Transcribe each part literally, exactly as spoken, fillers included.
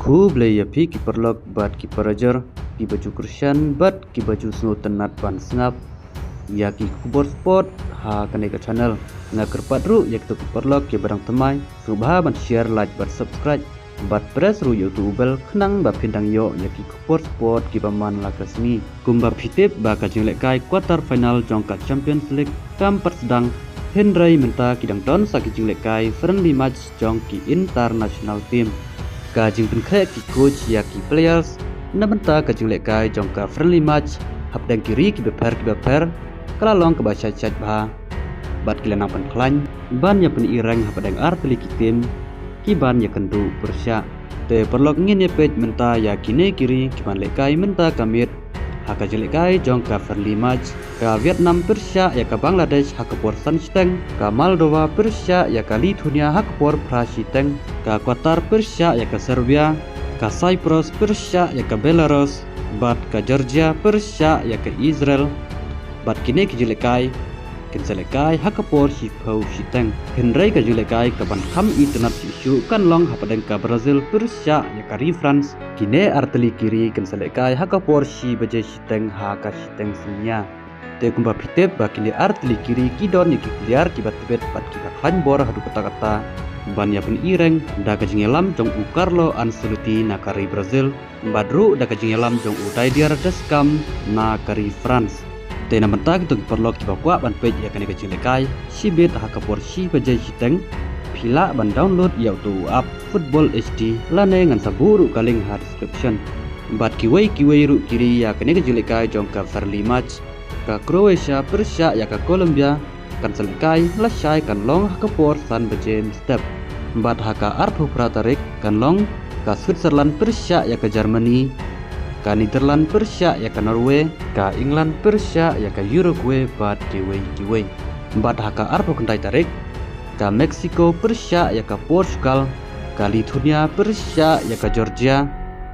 Khublei ïa phi ki paralok bad ki parajor, ki ba ju kyrshan bad ki ba ju sngewtynnat ban sngap ïa ki khubor sport ha kane ka channel. Nga kyrpad ruh ïa kito ki paralok ki ba dang thymmai, sngewbha ban share, like bad subscribe bad press ruh ïa uto u bell khnang ba phin dang ïoh ïa ki khubor sport ki ba man la ka sngi. Kumba phi tip ba ka jinglehkai quarter final jong ka Champions League kam pat sdang, hynrei mynta ki dang don sa ki jinglehkai friendly match jong ki international team. Ka jingpynkhreh ki coach ïa ki players na bynta ka jinglehkai jong ka friendly match hapdeng ki ri ki bapher ki bapher ka la long kaba shait shait bha bad ki la nang pynkhlaiñ ban ïa pynireng hapdeng artylli ki team ki ban ïa kynduh pyrshah. Te paralok, ngin ïa peit mynta ïa kine ki ri ki ban lehkai mynta ka miet ha ka jinglehkai jong ka friendly match. Ka Vietnam pyrshah ïa ka Bangladesh ha ka por san shiteng, ka Moldova pyrshah ïa ka Lithuania ha ka por phra shiteng, ka Qatar pyrshah ïa ka Serbia, ka Cyprus pyrshah ïa ka Belarus, bad ka Georgia pyrshah ïa ka Israel. Bad kine ki jinglehkai kin sa lehkai ha ka por shiphew shiteng. Hynrei ka jinglehkai ka ban kham itynnad shuh shuh kan long hapdeng ka Brazil pyrshah ïa ka ri France. Kine artylli ki ri kin sa lehkai ha ka por shi baje shiteng ha ka shiteng synñia. Te kumba phi tip ba kine artylli ki ri ki don ïa ki player ki ba tbit bad ki ba khlaiñ bor haduh katta katta ban ïa pynireng da ka jingïalam jong u Carlo Ancelotti na ka ri Brazil, bad ruh da ka jingïalam jong u Didier Deschamps na ka ri France. Te na bynta kito ki paralok ki ba kwah ban peit ïa kane ka jinglehkai shibit ha ka por shi baje shiteng, phi lah ban download ïa uto u app Football H D lane ngan sa buh ruh ka link ha description. Bad kiwei kiwei ruh ki ri ïa kane ka jinglehkai jong ka friendly match. Ka Croatia pyrshah ïa ka Colombia kan sa lehkai lashai kan long ha ka por san baje mynstep. Bad ha ka arphew phra tarik kan long ka Switzerland pyrshah ïa ka Germany, ka Netherlands pyrshah ïa ka Norway, ka England pyrshah ïa ka Uruguay bad kiwei kiwei. Bad ha ka arphew khyndai tarik ka Mexico pyrshah ïa ka Portugal, ka Lithuania pyrshah ïa ka Georgia,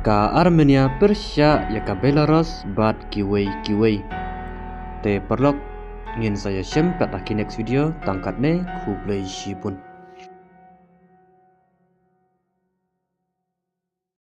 ka Armenia pyrshah ïa ka Belarus bad kiwei kiwei. Te paralok, ngin sa ïashem pat ha ki next video, tang katne, khublei shibun.